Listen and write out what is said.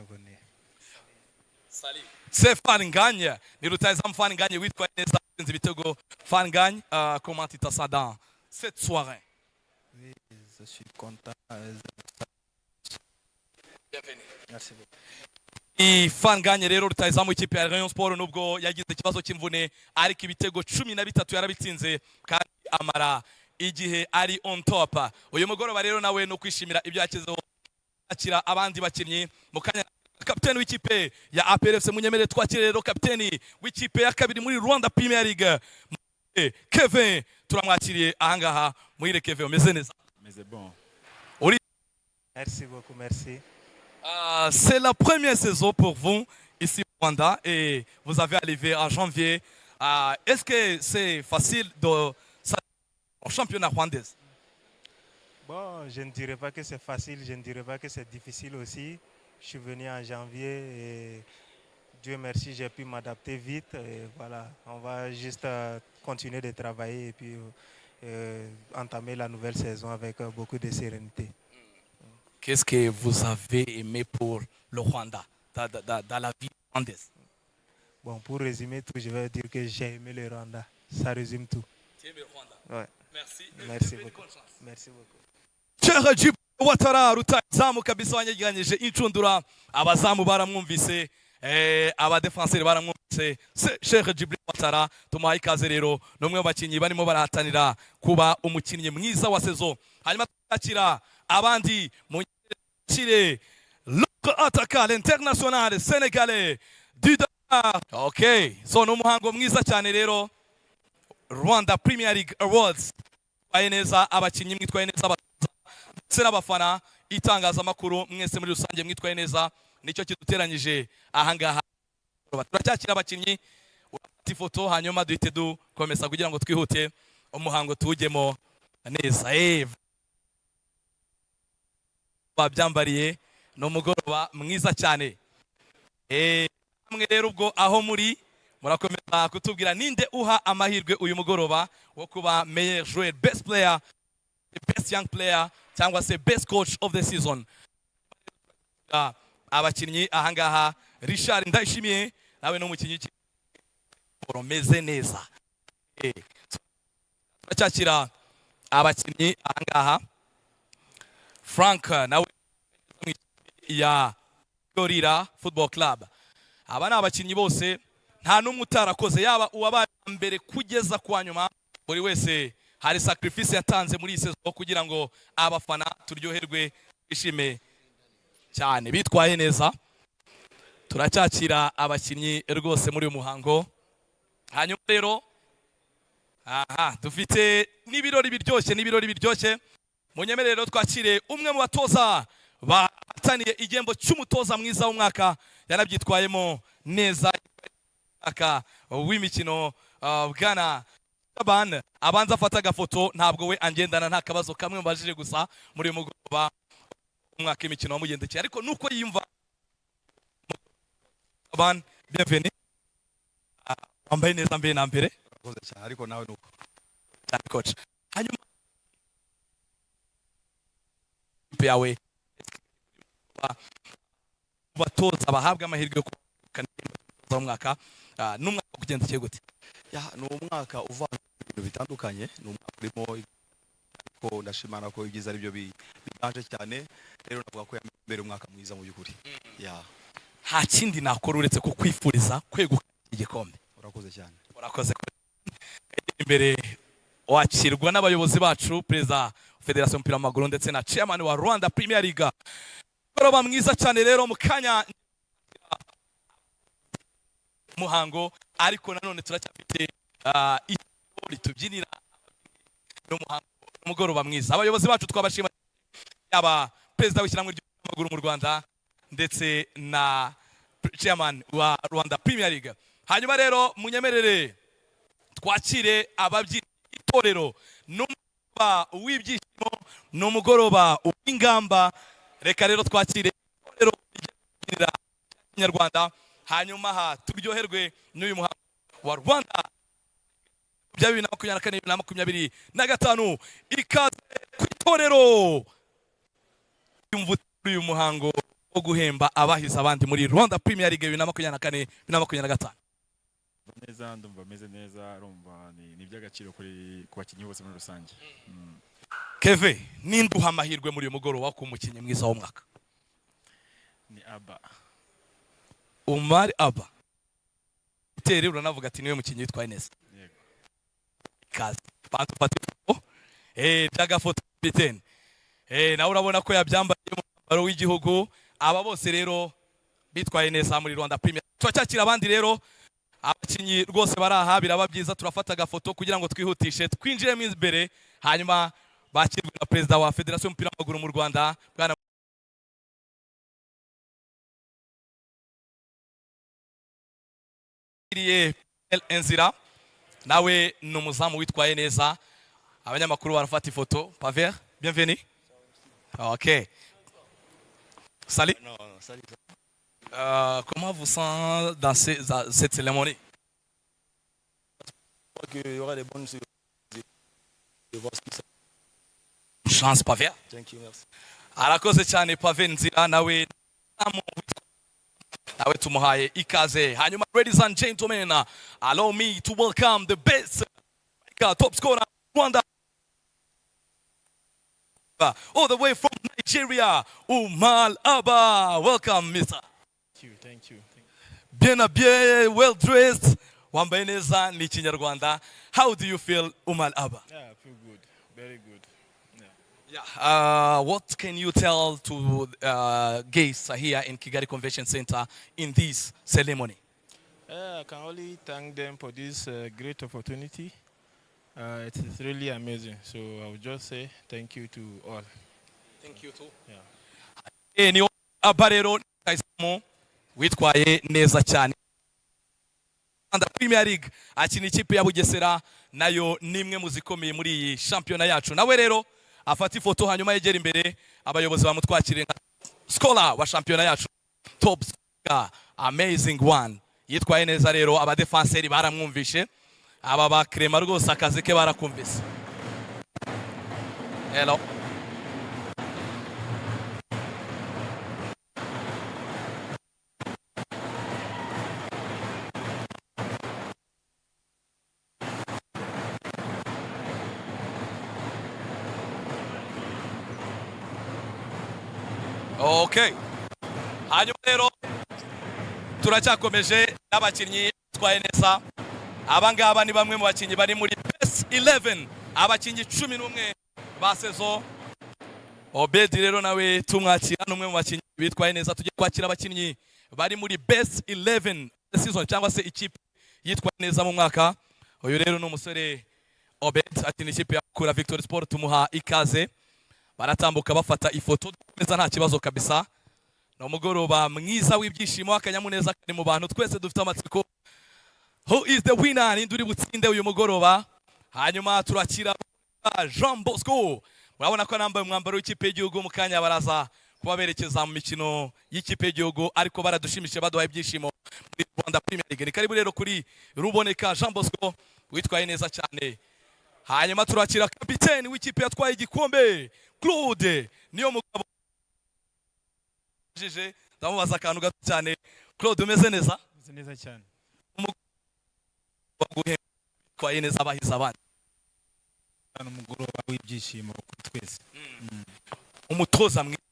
Bienvenue. C'est Fall Ngagne, ni rutahizamu Fall Ngagne witwaye neza, atsinze ibitego. Fall Ngagne, comment tu te sens dans cette soirée? Oui, je suis content. Bienvenue. Merci beaucoup. Ni Fall Ngagne rero, rutahizamu ikipe ya Rayon Sport. Nubwo yagize ikibazo cy'imvune, ariko ibitego 13 yarabitsinze kandi amara igihe ari on top. Uyu mugoroba rero nawe no kwishimira ibyo yakizeho. Akira abandi bakinnyi mu kanya, kapiteni w'ikipe ya APR FC. Munyemere twakire rero kapiteni w'ikipe ya kabiri muri Rwanda Premier League, Kevin. Turamwakiriye ahangaha. Muhire Kevin, umeze neza? Mais c'est bon. Uri Merci beaucoup, merci. C'est la première saison pour vous ici au Rwanda et vous avez arrivé en janvier. Est-ce que c'est facile de au championnat rwandais? Bon, je ne dirais pas que c'est facile, je ne dirais pas que c'est difficile aussi. Je suis venu en janvier et Dieu merci, j'ai pu m'adapter vite. Et voilà, on va juste continuer de travailler et puis entamer la nouvelle saison avec beaucoup de sérénité. Qu'est-ce que vous avez aimé pour le Rwanda, dans la vie rwandaise? Bon, pour résumer tout, je vais dire que j'ai aimé le Rwanda. Ça résume tout. Ouais. Merci. Merci beaucoup. Merci beaucoup. Cheikh Djibril Ouattara, rutahizamu kabisa wanyeganyije inshundura, abazamu baramwumvise, abadefanseri baramwumvise. Se Cheikh Djibril Ouattara tumuhaye ikaze rero, ni umwe mu bakinnyi barimo barahatanira kuba umukinnyi mwiza wa saison. Hanyuma twakira abandi munyakire, l'autre attaquant, l'international sénégalais du Dakar. Okay, so ni umuhango mwiza cyane rero, Rwanda Premier League Awards. Mwitwaye neza abakinnyi, mwitwaye neza abatoza ndetse n'abafana, itangazamakuru, mwese muri rusange mwitwaye neza, nicyo kiduteranyije ahangaha. Turacyakira abakinnyi, urafata ifoto hanyuma duhite dukomeza kugira ngo twihute, umuhango tuwujyemo neza. Babyambariye, ni umugoroba mwiza cyane. Namwe rero ubwo aho muri murakomeza kutubwira ninde uha amahirwe uyu mugoroba wo kuba meilleur joueur, best player, best young player cyangwa se best coach of the season. Abakinnyi ahangaha, Richard Ndayishimiye nawe ni umukinnyi w'ikipe, umeze neza. Turacyakira abakinnyi ahangaha. Frank nawe mu ikipe ya Gorilla Football Club. Aba ni abakinnyi bose, nta n'umwe utarakoze, yaba uwabaye mbere kugeza kwa nyuma, buri wese hari sacrifice yatanze muri iyi saison kugira ngo abafana turyoherwe, twishime cyane. Bitwaye neza. Turacyakira abakinnyi rwose muri uyu muhango. Hanyuma rero aha dufite n'ibirori biryoshye, n'ibirori biryoshye. Munyemerere rero twakire umwe mu batoza bahataniye igihembo cy'umutoza mwiza w'umwaka, yanabyitwayemo neza umwaka w'imikino, bwana Shaban. Abanza afata agafoto, ntabwo we angendana, nta kabazo kamwe mubajije gusa muri uyu mugoroba, umwaka w'imikino wamugendekeye, ariko nuko yiyumva. Shaban, bienvenue. Wambaye neza mbere na mbere. Urakoze cyane, ariko nawe nuko. Cyane, coach. Hanyuma ikipe yawe, batoza bahabwa amahirwe yo kwegukana igihembo cy'umutoza w'umwaka, n'umwaka kugendekeye gute? Ya, ni umwaka uvanze ibintu bitandukanye, ni umwaka urimo, ariko ndashimana ko ibyiza ari byo biganje cyane. Rero navuga ko yambere umwaka mwiza mu by'ukuri, ya. Nta kindi nakora uretse kukwifuriza kwegukana iki gikombe. Urakoze cyane. Urakoze. Imbere wakirwa n'abayobozi bacu, perezida wa federasiyo y'umupira w'amaguru ndetse na chairman wa Rwanda Premier League. Mugoroba mwiza cyane rero, mu kanya muhango, ariko nanone turacyafite itorero ritubyinira n'umuhango. Umugoroba mwiza. Abayobozi bacu twabashima, yaba perezida w'ishyirahamwe ry'umupira w'amaguru mu Rwanda ndetse na chairman wa Rwanda Premier League. Hanyuma rero munyemerere twakire ababyinnyi, itorero. N'umugoroba w'ibyishimo, ni umugoroba w'ingamba. Reka rero twakire itorero rigiye kinyarwanda, hanyuma aha turyoherwe n'uyu muhango wa Rwanda bya 2024, 2025. Ikaze ku itorero. Yumva uyu muhango. wo guhemba abahize abandi muri Rwanda Premier League 2024 2025? Neza, ndumva ameze neza, urumva ni iby'agaciro ku bakinnyi bose muri rusange. Keve, ninduha amahirwe muri uyu mugoroba ku mukinnyi mwiza w'umwaka? Ni Aba. Umar Aba tere, uranavuga ati niwe mukinnyi witwaye neza? Yego. Ikaze, banza ufate ifoto by'agafoto kapitene. Nawe urabona ko yabyambaye mu mwambaro w'igihugu. Aba bose rero bitwaye neza muri Rwanda Premier. Turacyakira abandi rero, abakinnyi rwose bari aha, biraba byiza turafata agafoto kugira ngo twihutishe twinjiremo imbere, hanyuma bakirwe na perezida wa Federasiyo y'umupira w'amaguru mu Rwanda, bwana Nzira. Nawe ni umuzamu witwaye neza. Abanyamakuru barafata ifoto. Paver, bienvenue. Ok, salut. Non, non, salut. Comment vous sentez dans cette cérémonie? Je crois qu'il y aura des bonnes surprises de voir ce qui se Chance, Paver. Thank you, merci. Arakoze cyane Pave Nzira, nawe tumuhaye ikaze. Hanyuma, ladies and gentlemen, allow me to welcome the best top scorer Rwanda, all the way from Nigeria, Umar Abba. Welcome, Mr. Thank you, thank you. Bien habillé, well dressed, wambaye neza, ni Ikinyarwanda. How do you feel, Umar Abba? Yeah, I feel good, very good. Yeah. What can you tell to guests here in Kigali Convention Center in this ceremony? I can only thank them for this great opportunity. It is really amazing. So I would just say thank you to all. Thank you too. Yeah. Ni Abba rero rutahizamu witwaye neza cyane Rwanda Premier League, akina ikipe ya Bugesera, nayo ni imwe mu zikomeye muri iyi shampiyona yacu. Nawe rero afata ifoto, hanyuma yegera imbere abayobozi bamutwakiriye nka scorer wa shampiyona yacu, top scorer, amazing one. Yitwaye neza rero, abadefanseri baramwumvishe, aba ba Clement rwose akazi ke barakumvise. Hello. Okay, hanyuma rero turacyakomeje n'abakinnyi bitwaye neza. Aba ngaba ni bamwe mu bakinnyi bari muri best 11, abakinnyi 11 ba saison. Obedi rero nawe tumwakira, ni umwe mu bakinnyi bitwaye neza. Tujye kwakira abakinnyi bari muri best 11 season, cyangwa se ikipe yitwaye neza mu mwaka uyu. Rero ni umusore Obed, akina ikipe ya Kura Victory Sport, tumuha ikaze. Baratambuka bafata ifoto neza, nta kibazo kabisa. Ni umugoroba mwiza w'ibyishimo, akanyamuneza kari mu bantu, twese dufite amatsiko. Who is the winner? Ninde uri butsinde uyu mugoroba? Hanyuma turakira Jean Bosco, murabona ko anambaye umwambaro w'ikipe y'igihugu. Mu kanya baraza kuba berekeza mu mikino y'ikipe y'igihugu, ariko baradushimishije, baduhaye ibyishimo muri Rwanda Premier League. Ni karibu rero kuri Ruboneka Jean Bosco, witwaye neza cyane. Hanyuma turakira kapiteni w'ikipe yatwaye igikombe, Claude Niyo mugabo. Jije ndamubaza akantu gato cyane. Claude, umeze neza? Meze neza cyane. Baguhemba, neza, abahize abandi. Ni umugoroba w'ibyishimo kuri twese. Umutoza mwiza.